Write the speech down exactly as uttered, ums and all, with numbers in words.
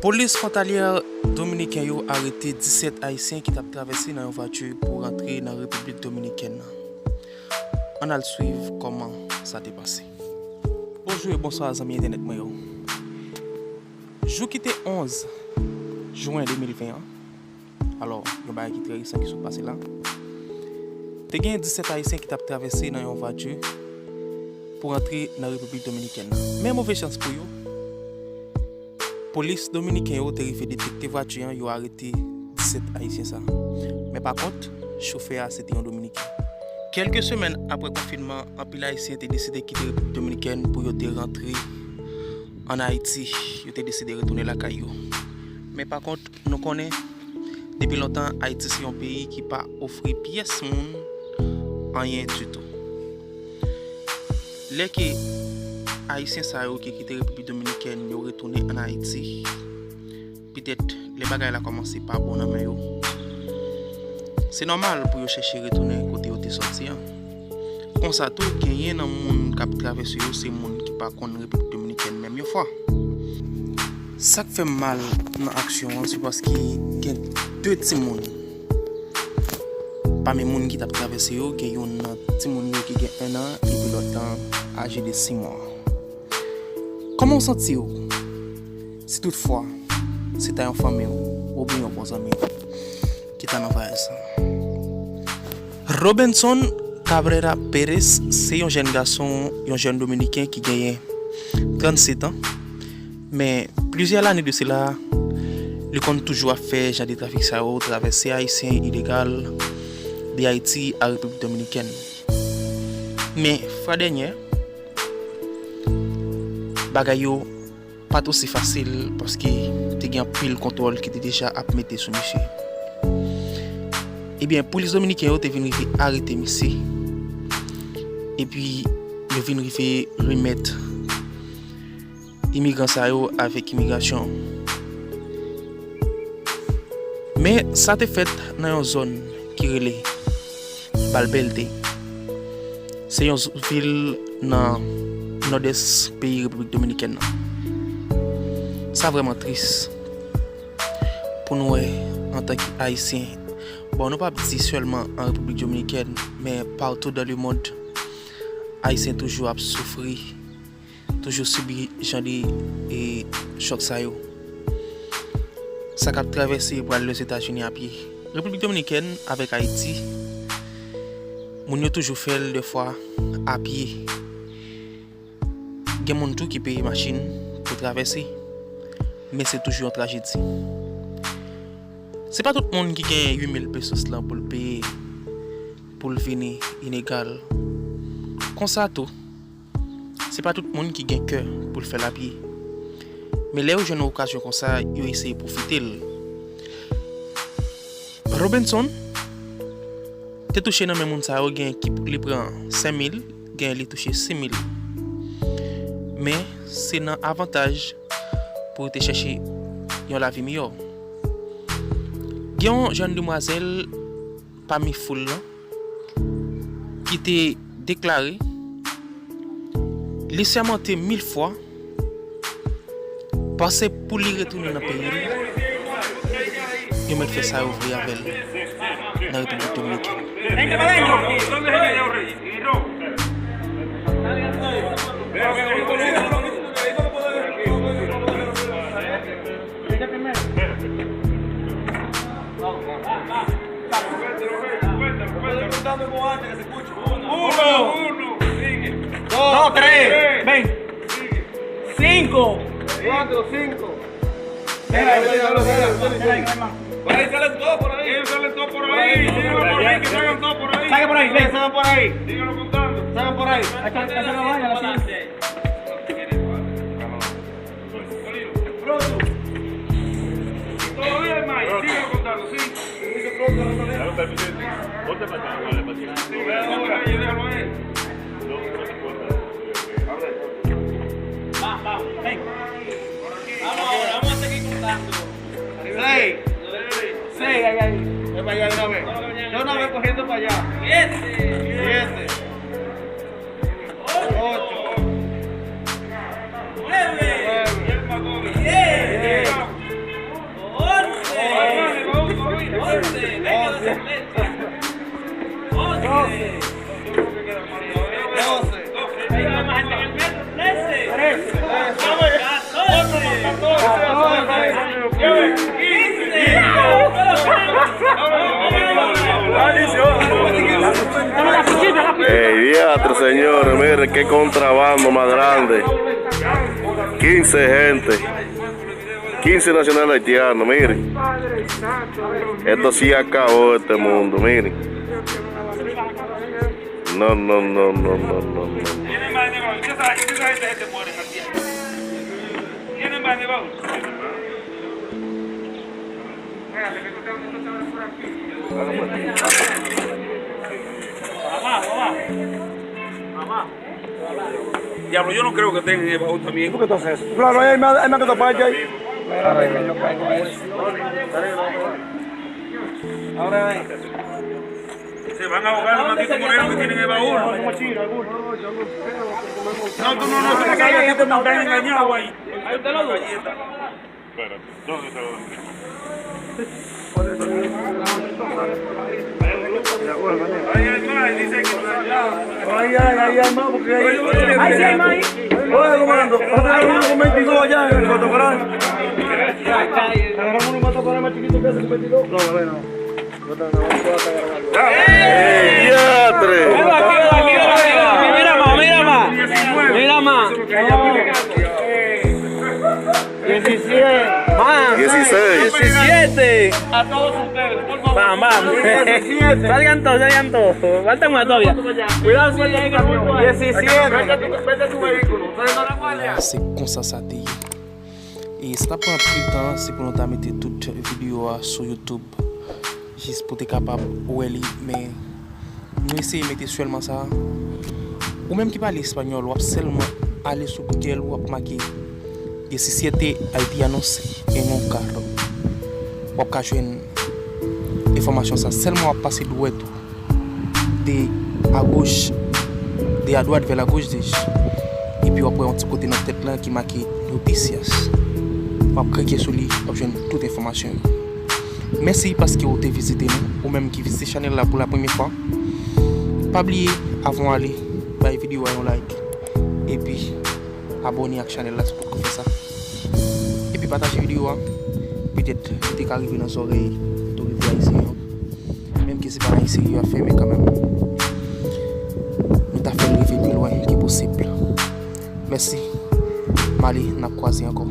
Polis fwontalyè dominiken yo arete disèt Ayisyen ki t ap travèse nan yon vwati pou rantre nan Repiblik Dominikèn nan. Ann al swiv kòman sa te pase. Bonjou e bonswa zanmi entènèt mwen yo. Jou ki te onz jen de mil ven an, alò, yon bagay ki trè resan ki sot pase la, te gen disèt Ayisyen ki t ap travèse nan yon vwati pou rantre nan Repiblik Dominikèn nan. Men move chans pou yo, polis dominiken yo te rive detekte vwati an, yo arete disèt Ayisyen sa. Men pa kont, chofè a se te yon Dominiken. Kèlke semèn apre konfinman, anpil Ayisyen te deside kite Repiblik Dominikèn pou yo te rantre ann Ayiti, yo te deside retounen lakay yo. Men pa kont, nou konnen, depi lontan, Ayiti se yon peyi ki pa ofri pyès moun anyen ditou. Lè ke Ayisyen sa yo ki kite Repiblik Dominikèn yo retounen ann Ayiti, petèt lè bagay la kòmanse pa bon nan men yo, se nòmal pou yo chèche retounen kote yo te sòti an. Konsa tou, genyen nan moun k ap travèse yo se moun ki pa konn Repiblik Dominikèn menm yon fwa. Sa k fè m mal nan aksyon an, se paske gen de timoun pami moun ki t ap travèse yo, gen youn nan timoun yo ki gen en an, epi lòt lan aje de sis mwa. Kòman w santi w si tout fwa se ta yon fanmi w oubyen yon bon zanmi w ki ta nan vwayaj sa? Robenson Cabrera Pérez se yon jèn gason, yon jèn dominiken ki genyen trannsetan, men plizyè lane de sela, li konn toujou ap fè jan de trafik sa yo, travèse Ayisyen ilegal de Ayiti a Repiblik Dominikèn. Men fwa dènyè, bagay yo pa t osi fasil paske te gen anpil kontwòl ki te deja ap mete sou misye. Ebyen, polis dominiken yo te vin rive arete misye. Epi, yo vin rive remèt imigran sa yo avèk imigrasyon. Men, sa te fèt nan yon zòn ki rele Balbelde. Se yon z-, vil nan nòdès peyi Repiblik Dominikèn nan. Sa vrèman tris pou nou wè antanke Ayisyen. Bon, nou p ap di sèlman an Repiblik Dominikèn, men partout dans le monde, Ayisyen toujou ap soufri, toujou sibi jan de, e, chòk sa yo. Sa k ap travèse pou al Lèzetazini a pye. Repiblik Dominikèn avèk Ayiti, moun yo toujou fè l dèfwa a pye. Gen moun tou ki peye machin pou travèse, men se toujou yon trajedi. Se pa tout moun ki gen uit mil pesos lan pou l peye pou l vini ilegal. Konsa tou, se pa tout moun ki gen kè pou l fè l a pye. Men lè yo jwenn yon okazyon konsa, yo eseye pwofite l. Robenson te touche nan men moun sa yo, gen ki li pran senk mil, gen li touche sis mil. Men se nan avantaj pou yo te chèche yon lavi miyò. Gen yon jèn demwazèl pami foul lan ki te deklare li sèmante mil fwa, pase pou li retounen nan peyi l, yo mèt fè sa yo vle avè l nan Repiblik Dominikèn. Uno, dos, tres, ven. Cinco. Cuatro, cinco. Por ahí salen todos, por ahí. Ellos salen todos por ahí. Síguelo por ahí, que salgan todos por ahí. Salgan por ahí, ven. Salgan por ahí. Síguelo contando. Salgan por ahí. Acá, acá no vaya, la siguiente. Pronto. Todo bien, Mike. Síguelo contando, sí. Dame un permiso. Ponte para acá, vale, para que... Sí, déjalo ahí, déjalo ahí. No, no te importa. Vamos, vamos, ven. Vamos ahora, vamos a seguir contando. Seis. Seis, ahí, ahí. Ven para allá de una vez. De una vez corriendo para allá. Siete. Siete. Ocho. Nueve. Nueve. Diez. Ey, diatre, señores, miren qué contrabando más grande. Quince gente. Quince nacionales haitianos, miren. Esto sí acabó este mundo, miren. No, no, no, no, no, no, no. Diablo, yo no creo que tengan el baúl también. ¿Por qué tú haces eso? Claro, ahí hay más, hay más que esta parte ahí. Claro, ahí me lo caigo a eso. Ahora ahí. Se van a ahogar los malditos morenos que tienen el baúl. No, tú no, no, tú no sabes que te están engañado ahí. Espérate, ¿dónde está la Ay, ay, ay, ay, más, porque ahí. Ay, sí, hay más ahí. Oye, comando, nosotros tenemos uno con veintidós allá en el Cotocorán. Agarramos uno más Cotocorán más chiquito que ese con veintidós. No, bueno. Yo te, no, yo te voy a pegar algo. ¡Ey, diatre! Mira más, mira más, mira más. Mira más. Diecisiete. Más. Dieciséis. Diecisiete. A todos ustedes, por favor. Vamos, vamos. Diecisiete. Salgan todos, salgan todos. Falta una todavía. Cuidado, suerte ahí con el bulto ahí. Diecisiete. Vete tu, vete tu vehículo. Ustedes no la guardia. Se konsa sa te ye. E si n ap pran anpil tan, se pou nou ta mete tout videyo a sou YouTube. Jis pou te kapab wè li, men nou eseye mete sèlman sa. Ou menm ki pale espanyòl, w ap sèlman ale sou Google, w ap make diecisiete haitianos en un carro. W ap ka jwenn enfòmasyon sa. Sèlman w ap pase dwèt ou de à gauche, de à droite vers la gauche, dis-je. Epi w ap wè yon ti kote nan tèt lan ki make noticias. W ap klike sou li, w ap jwenn tout enfòmasyon yo. Mèsi paske w te vizite nou, ou menm ki vizite chanèl la pou la premyè fwa. Pa bliye, avan w ale, bay videyo a yon like. Epi, abòne ak chanèl la si w potko fè sa. Epi pataje videyo a, petèt li te ka rive nan zòrèy otorite ayisyen yo. Menm ke se pa nan Ayiti yo ap fèmen kanmenm. Nou ta fè l rive pi lwen ke posib. Mèsi. M ale, n ap kwaze ankò.